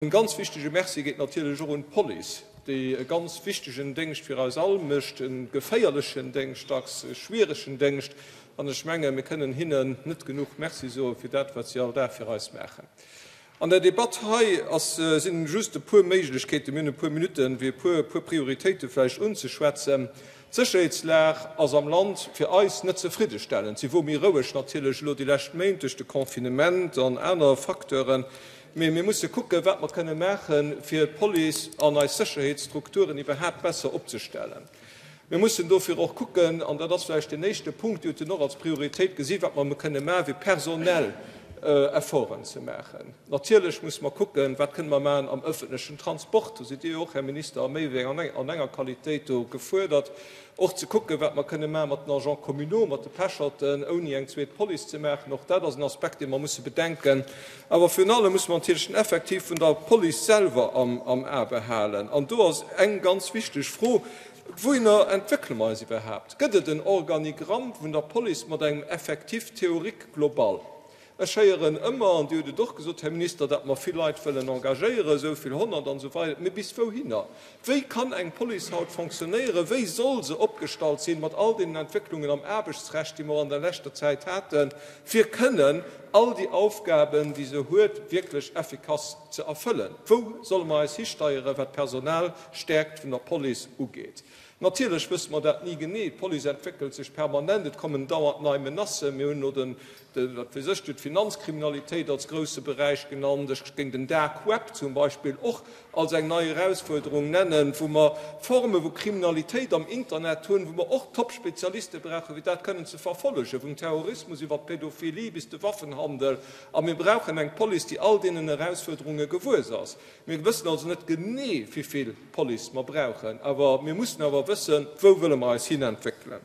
En ganz wichtege Merci geet natierlech och un d'Police, déi e ganz wichtegen Déngscht fir eis all mécht, e geféierlechen Déngscht, dacks e schwieregen Déngscht. An ech menge mir kënnen hinnen net genuch Merci soe fir dat, wat si all Dag fir eis maachen. An der Debatt hei ass, sinn just e puer Méiglechkeeten, mir hunn e puer Minutten, fir e puer, puer Prioritéite vläicht unzeschwätzen. D'Sécherheetslag ass am Land fir eis net zefriddestellend. Si wor méi roueg natierlech elo déi lescht Méint duerch de Confinement an aner Facteuren. Mee mir musse kucken, wat mer kënne maachen, fir d'Police an eis Sécherheetsstrukturen iwwerhaapt besser opzestellen. Mir mussen dofir och kucken, an dat ass vläicht deen éischte Punkt, Dir hutt en och als Prioritéit gesinn, wat mer kënne maachen, fir personell Efforten ze maachen. Natierlech musse mer kucken, wat kënne mer maachen am öffentlechen Transport. Do sidd Dir jo och, Här Minister, a méi wéi an enger Qualitéit do gefuerdert. Och ze kucken, wat mer kënne maache mat den Agents communaux, mat de Pecherten, ouni eng zweet Police ze maachen. Och dat ass en Aspekt, dee mer musse bedenken. Awer virun allem musse mer natierlech den Effektiv vun der Police selwer am A behalen. An do ass eng ganz wichteg Fro, Wouhinner entwéckele mer eis iwwerhaapt? Gëtt et en Organigramm vun der Police mat engem Effectif théorique global? Ech héieren ëmmer, an Dir hutt et och gesot, Här Minister, datt mer vill Leit wëllen engagéieren, esou vill 100 an esou weider, mee bis wouhinner? Wéi kann eng Police haut fonctionnéieren? Wéi soll se opgestallt sinn, mat all deenen Entwécklungen am Aarbechtsrecht, déi mer an der leschter Zäit haten, fir kënnen all déi Aufgaben, déi se huet, wierklech effikass ze erfëllen? Wou solle mer eis histeieren, wat d'Personalstärkt vun der Police ugeet? Natierlech wësse mer dat ni genee. D'Police entwéckelt sech permanent, et kommen dauernd nei Menacen. Mir hunn elo den, wat weess ech, d'Finanzkriminalitéit als grousse Beräich genannt. Ech géing den Dark Web zum Beispill och als eng nei Erausfuerderung nennen, wou mer Forme vu Kriminalitéit am Internet hunn, wou mer och Top-Spezialiste brauchen, fir dat kënnen ze verfollegen, vum Terrorismus iwwer d'Pädophilie bis de Waffenhandel. A mir brauchen eng Police, déi all deenen Erausfuerderunge gewuess ass. Mir wëssen also net genee, wivill Police mer brauchen, awer mir mussen awer wëssen, wou wëlle mer eis hinentwéckelen.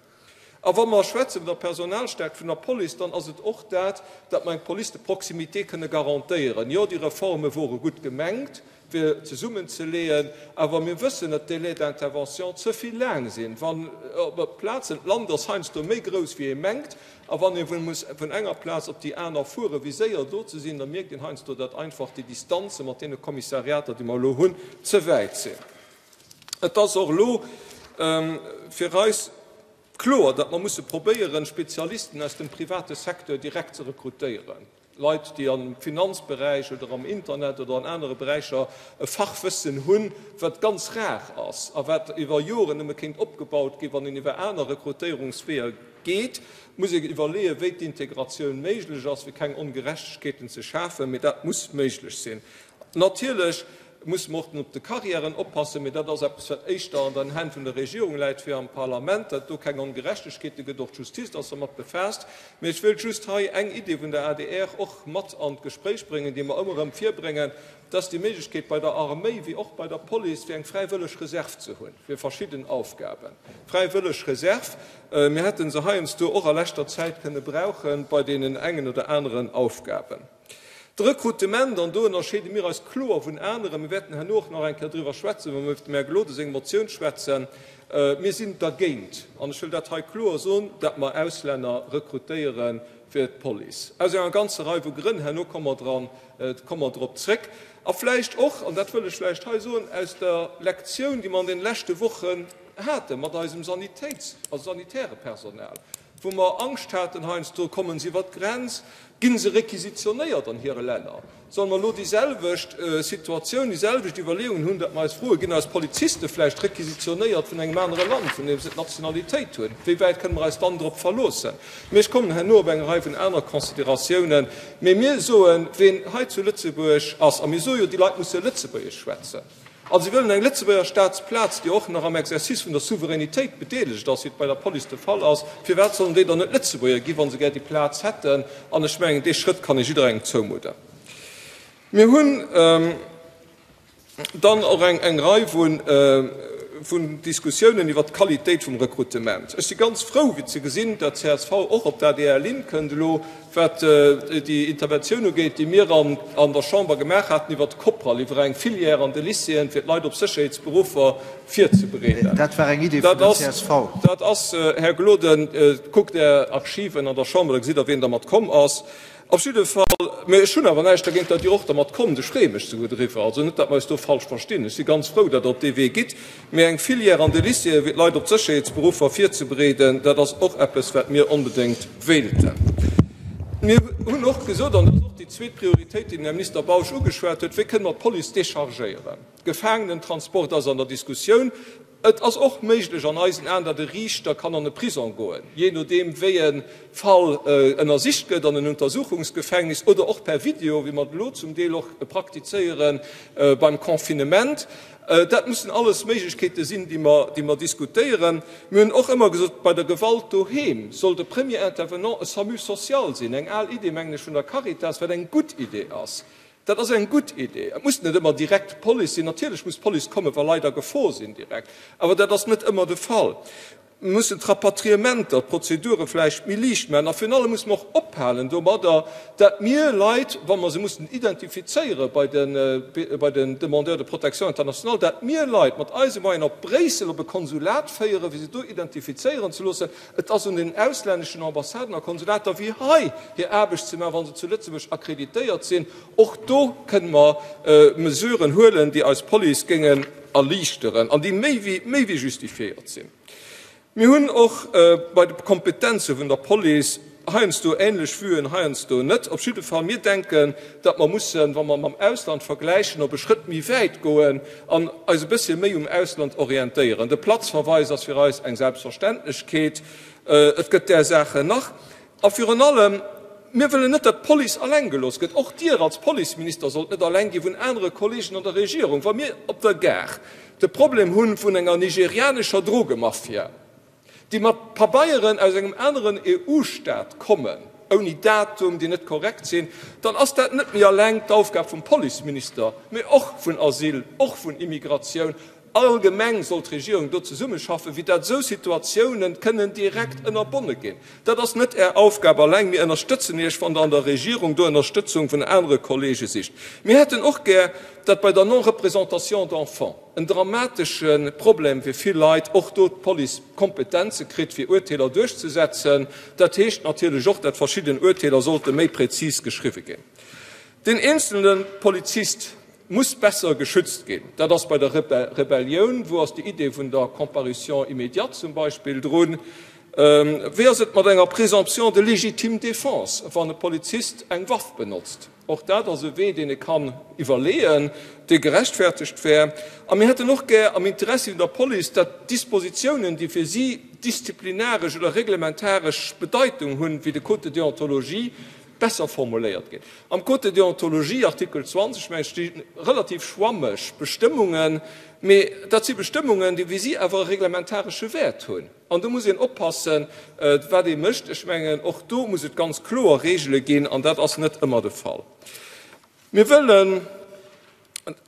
A wa mer schwätze vun der Personalstärkt vun der Police, dann ass et och dat, datt mer eng Police de proximité kënne garantéieren. Jo, déi Reforme wore gutt gemengt, fir zesummenzeleeën, awer mir wëssen, datt d'Délais d'intervention ze vill laang sinn. Wann op Plazen, d'Land ass heiansdo méi grouss wéi ee mengt, A wann ee muss vun enger Plaz op déi aner fueren, wéi séier do ze sinn, da mierkt een heiansdo, datt einfach déi Distanze mat deene Kommissariater, déi mer elo hunn, ze wäit sinn. Et ass och elo fir eis kloer, datt mer musse probéieren, Spezialisten aus dem private Secteur direkt ze rekrutéieren. Leit, déi am Finanzberäich oder am Internet oder an anere Beräicher e Fachwëssen hunn, wat ganz rar ass a wat iwwer Joren nëmme kéint opgebaut ginn, wann een iwwer aner Rekrutéierungsweeër geet, muss ee iwwerleeën, wéi d'Integratioun méiglech ass, fir keng Ongerechtegkeeten ze schafen. Mee dat muss méiglech sinn. Natierlech musse mer och op de Carrièren oppassen, mee dat ass eppes, wat éischter an den Hänn vun der Regierung läit wéi am Parlament, datt do keng Ongerechtegkeete gëtt. Och d'Justiz ass dermat befaasst. Mee ech wëilt just hei eng Idee vun der adr och mat an d'Gespréich bréngen, déi mer ëmmer erëm virbréngen, Dat ass déi Méiglechkeet bei der Arméi wéi och bei der Police, fir eng fräiwëlleg Reserv ze hunn fir verschidden Aufgaben. Fräiwëlleg Reserv, mir hätte se heiansdo och a leschter Zäit kënne brauchen bei deenen engen oder aneren Aufgaben. De Rekrutement, an do ënnerscheede mir eis kloer vun aneren, mir wäerten herno och nach eng Kéier driwwer schwätzen, wa mir iwwer dem Här Gloden seng Motioun schwätzen, mir sinn dergéint, an ech wëll dat hei kloer soen, datt mer Auslänner rekrutéiere fir d'Police, aus enger ganzer Rei vu Grënn, herno komme mer dran, komme mer drop zréck, a vläicht och, an dat wëll ech vläicht hei soen, aus der Lektioun, déi mer an deene leschte Wochen hate mat eisem Sanitéits a sanitäre Personal, wou mer Angscht haten heiansdo, kommen se iwwert d'Grenz, ginn se requisitionéiert an hire Länner. Solle mer elo déi selwecht Situatioun, déi selwecht Iwwerleeungen hunn, datt mer eis froen, ginn eis Poliziste vläicht requisitionéiert vun engem anere Land, vun deem se d'Nationalitéit hunn? Wéi wäit kënne mer eis dann drop verloossen? Mee ech kommen herno op eng Rei vun aner Consideratiounen. Mee mir soen, ween hei zu Lëtzebuerg ass, a mir soe jo, déi Leit musse Lëtzebuergesch schwätzen, A si wëllen eng Lëtzebuerger Staatsplaz, déi och nach am Exercice vun der Souveränitéit bedeelegt ass, wéi et bei der Police de Fall ass. Firwat sollen déi dann net Lëtzebuerger ginn, wa se gär déi Plaz hätten? An ech mengen, dee Schrëtt kann ee jidderengem zoumudden. Mir hunn dann och eng Rei vun Diskussiounen iwwert d'Qualitéit vum Rekrutement. Ech si ganz frou, wéi ze gesinn, datt csv och op d'ADR-Linn kënnt elo, Wat déi Interventioun ugeet, déi mir an der Chamber gemaach haten iwwert d'Copral, iwwer eng Filière an de Lycéeën, fir d'Leit op Sécherheetsberuffer virzebereeden. Dat war eng Idee vun der csv. Dat ass, Här Gloden, kuckt Är Archiven an der Chamber, da gesitt Der, wien dermat komm ass. Op jidde Fall, mä ech hunn awer näischt dergéint, datt Dir och dermat kommt. Ech freeë mech souguer driwwer. Also net, datt mer eis do falsch verstinn. Ech si ganz frou, datt Der op dee Wee gitt. Mee eng Filière an de Lycéeë fir d'Leit op d'Sécherheetsberuffer virzebereeden, dat ass och eppes, wat mir onbedéngt wéilten. Mir hunn och gesot, an dat ass och déi zweet Prioritéit, déi den Här Minister Bausch ugeschwat huet, Wéi kënne mer d'Police déchargéieren? Gefaangenentransport ass an der Diskussioun. Et ass och méiglech an eisen Aen, datt e Riichter kann an e Prisong goen, jee nodeem wéi e Fall ënnersicht gëtt, an en Untersuchungsgefängnis oder och per Video, wéi mer et elo zum Deel och praktizéiere beim Confinement. Dat mussen alles Méiglechkeete sinn, déi mer, déi mer diskutéieren. Mir hunn och ëmmer gesot, bei der Gewalt doheem soll de Premier intervenant e SAMU social sinn, eng al Idee, mengen ech, vun der Caritas, wat eng gutt Idee ass. Dat ass eng gutt Idee. Et muss net ëmmer direkt d'Police sinn. Natierlech muss d'Police kommen, wa Leit a Gefor sinn, direkt. Awer dat ass net ëmmer de Fall. Mir mussen d'Rapatriementer, d'Prozedure vläicht méi liicht maachen. A virun allem musse mer och ophalen domadder, dat mir Leit, wa mer se mussen identifizéiere bei de, bei den Demandeurs de protection internationale, dat mir Leit mat eise Moyenen op Bréissel op e Konsulat féieren, fir se do identifizéieren ze loossen. Et ass un den auslänneschen Ambassaden a Konsulater wéi hei hir Aarbecht ze maachen, wa se zu Lëtzebuerg akkreditéiert sinn. Och do kënne mer Mesuren huelen, déi eis Police géingen erliichteren an déi méi wéi, méi wéi justifiéiert sinn. Mir hunn och bei de Kompetenze vun der Police heiansdo ähnlech Vuen, heiansdo net. Op jidde Fall, mir denken, datt mer mussen, wa mer mam Ausland vergläichen, op e Schrëtt méi wäit goen an eis e bëssche méi um Ausland orientéieren. De Platzverweis ass fir eis eng Selbstverständlechkeet. Et gëtt där Saachen nach. A virun allem, mir wëllen net, datt d'Police alleng gelooss gëtt. Och Dir als Policeminister sollt net alleng gi vun anere Kollegen an der Regierung. Wa mir op der Gare de Problem hu vun enger nigerianescher Drogemafia, déi mat Pabeieren aus engem aneren EU-Stat kommen, ouni Datum, déi net korrekt sinn, dann ass dat net méi alleng d'Aufgab vum Policeminister, mee och vun Asyl, och vun Immigratioun. Allgemeng soll d'Regierung do zesummeschaffen, wéi dat esou Situatiounen kënnen direkt ënnerbonne ginn. Dat ass net Är Aufgab alleng. Mir ënnerstëtzen Iech, wann Der an der Regierung do Ënnerstëtzung vun anere Kollege sicht. Mir hätten och gär, datt bei der Non-représentation d'enfants, en dramatesche Problem fir vill Leit, och do d'Police Kompetenze kritt, fir Urteeler duerchzesetzen. Dat heescht natierlech och, datt verschidden Urteeler sollte méi prezis geschriwwe ginn. Den eenzelne Polizist muss besser geschützt ginn. Dat ass bei der Rebellioun. Wou ass déi Idee vun der Comparution immédiate zum Beispill drun? Wéi ass et mat enger Présomption de légitime défense, wann e Polizist eng Waff benotzt? Och dat ass e Wee, deen ee kann iwwerleeën, dee gerechtfertegt wär. A mir hätten och gär am Interessi vun der Police, datt Dispositiounen, déi fir si disziplinaresch oder reglementaresch Bedeitung hunn, wéi de Code de déontologie, besser formuléiert ginn. Am Code de déontologie, Artikel 20, mengen ech, sti relativ schwammeg Bestëmmungen, mee dat si Bestëmmungen, déi wéi si awer e reglementaresche Wäert hunn. An do muss een oppassen, wat ee mécht. Ech mengen, och do muss et ganz kloer Regele ginn, an dat ass net ëmmer de Fall. Mir wëllen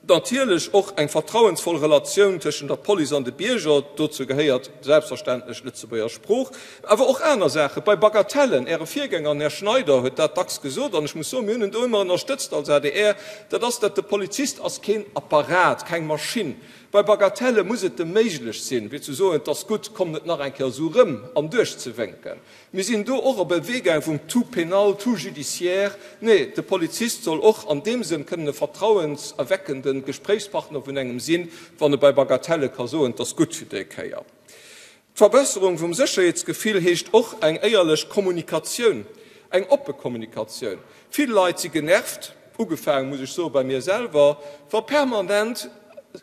natierlech och eng vertrauensvoll Relatioun tëschent der Police an de Bierger. Dozou gehéiert selbstverständlech d'Lëtzebuerger Sprooch, awer och aner Saachen. Bei Bagatellen, Äre Virgänger, den Här Schneider, huet dat dacks gesot, an ech muss soen, mir hunn en do ëmmer ënnerstëtzt als adr, dat ass, datt de Polizist ass keen Apparat, keng Maschinn. Bei Bagatelle muss et em méiglech sinn, fir ze soen, 't ass gutt, komm net nach eng Kéier esou erëm, an duerchzewénken. Mir sinn do och op e Wee gaang vum tout pénal, tout judiciaire. Nee, de Polizist soll och an deem Sënn kënnen e vertrauenserweckende Gespréichspartner vun engem sinn, wann e bei Bagatelle ka soen, 't ass gutt fir déi Kéier. D'Verbesserung vum Sécherheetsgefill heescht och eng éierlech Kommunikatioun, eng oppe Kommunikatioun. Vill Leit si genervt, ugefaangen, muss ech soen, bei mir selwer, wa permanent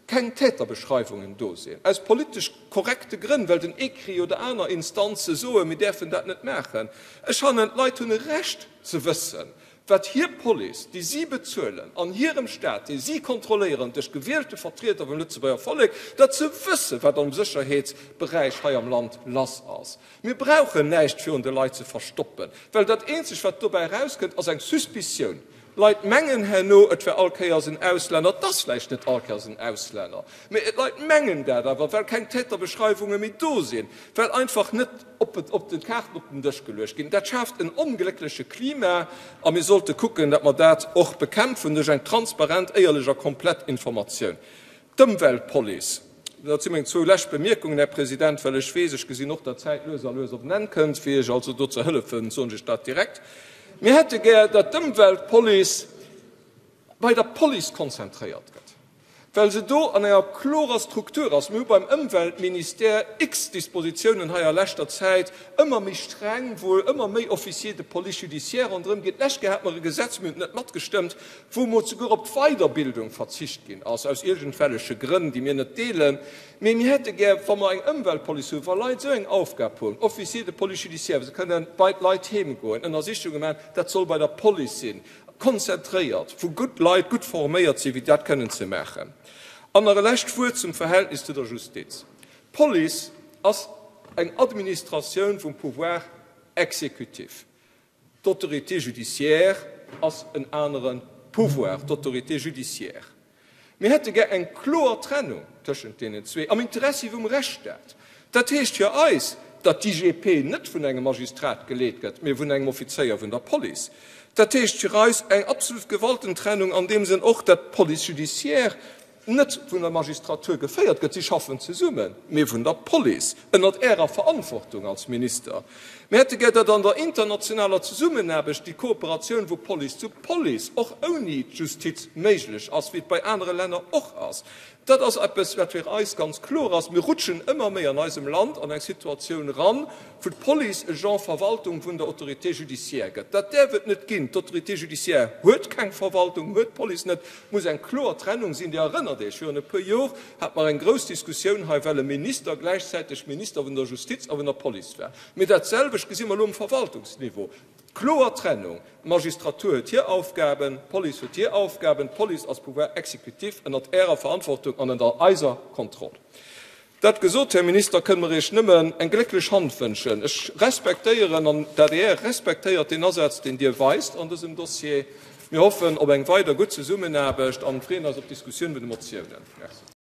keng Täterbeschreiwungen do sinn, aus politesch korrekte Grënn, well den ECRI oder aner Instanze soen, mir däerfen dat net maachen. Ech fannen, d'Leit hunn e Recht ze wëssen, wat hir Police, déi si bezuelen, an hirem Staat, dee si kontrolléieren duerch gewielte Vertrieder vum Lëtzebuerger Vollek, datt se wëssen, wat am Sécherheetsberäich hei am Land lass ass. Mir brauchen näischt virun de Leit ze verstoppen, well dat Eenzegt, wat dobäi erauskënnt, ass eng Suspicioun. D'Leit mengen herno, et wär all Kéiers en Auslänner. Et ass vläicht net all Kéiers en Auslänner, mee d'Leit mengen dat awer, well keng Täterbeschreiwunge méi do sinn, well einfach net op op d'Kaarten op den Dësch geluecht ginn. Dat schaaft en ongléckleche Klima a mir sollte kucken, datt mer dat och bekämpfen duerch eng transparent, éierlech a komplett Informatioun. D'Ëmweltpolice, dat si meng zwou lescht Bemierkungen, Här President, well ech weess, ech gesinn och, datt d'Zäit lues a lues op en Enn kënnt. Fir Iech also do ze hëllefen, soen ech dat direkt. Mir hätte gär, datt d'Ëmweltpolice bei der Police konzentréiert gëtt, well se do an enger klorer Struktur ass. Mir hu beim Ëmweltministère x Dispositiounen hei a leschter Zäit, ëmmer méi streng, wou ëmmer méi Officiers de police judiciaire ronderëm ginn. D'lescht Kéier hate mer e Gesetz, mir hunn et net matgestëmmt, wou emol souguer op d'Weiderbildung verzicht ginn ass, aus iergendwelleche Grënn, déi mir net deelen. Mee mir hätte gär, wa mer eng Ëmweltpolice hunn, wa Leit esou eng Aufgab hunn, Officiers de police judiciaire, se kënnen bei d'Leit heem goen, Ënnersichunge maachen, dat soll bei der Police sinn, konzentréiert, wou gutt Leit, gutt forméiert sinn, fir dat kënnen ze maachen. An nach e lescht Wuert zum Verhältnis zu der Justiz. D'Police ass eng Administratioun vum Pouvoir exécutif. D'Autorité judiciaire ass en anere Pouvoir, d'Autorité judiciaire. Mir hätte gär eng kloer Trennung tëschent deenen zwee am Interessi vum Rechtsstaat. Dat heescht fir eis, datt d'IGP net vun engem Magistrat geleet gëtt, mee vun engem Offizéier vun der Police. Dat heescht fir eis eng absolut Gewaltentrennung an deem Sënn och, datt d'Police judiciaire net vun der Magistratur geféiert gëtt, si schaffen zesummen, mee vun der Police, ënnert Ärer Verantwortung als Minister. Mir hätte gär, datt an der internationaler Zesummenaarbecht déi Kooperatioun vu Police zu Police och ouni d'Justiz méiglech ass, wéi et bei anere Länner och ass. Dat ass eppes, wat fir eis ganz kloer ass. Mir rutschen ëmmer méi an eisem Land an eng Situatioun eran, wou d'Police e Genre Verwaltung vun der Autorité judiciaire gëtt. Dat däerf et net ginn. D'Autorité judiciaire huet keng Verwaltung, huet d'Police net. Et muss eng kloer Trennung sinn. Dir erënnert Iech, virun e puer Jor hate mer eng grouss Diskussioun hei, well e Minister gläichzäiteg Minister vun der Justiz a vun der Police war. Mee dat selwecht gesi mer elo um Verwaltungsniveau. Kloer Trennung, D'Magistratur huet hir Aufgaben, d'Police huet hir Aufgaben. D'Police ass Pouvoir exécutif ënnert Ärer Verantwortung an ënner eiser Kontroll. Dat gesot, Här Minister, kënne mer Iech nëmmen eng glécklech Hand wënschen. Ech respektéieren, an d'ADR respektéiert deen Asaz, deen Dir weist an dësem Dossier. Mir hoffen op eng weider gutt Zesummenaarbecht an freeën eis op d'Diskussioun vun de Motiounen. Merci.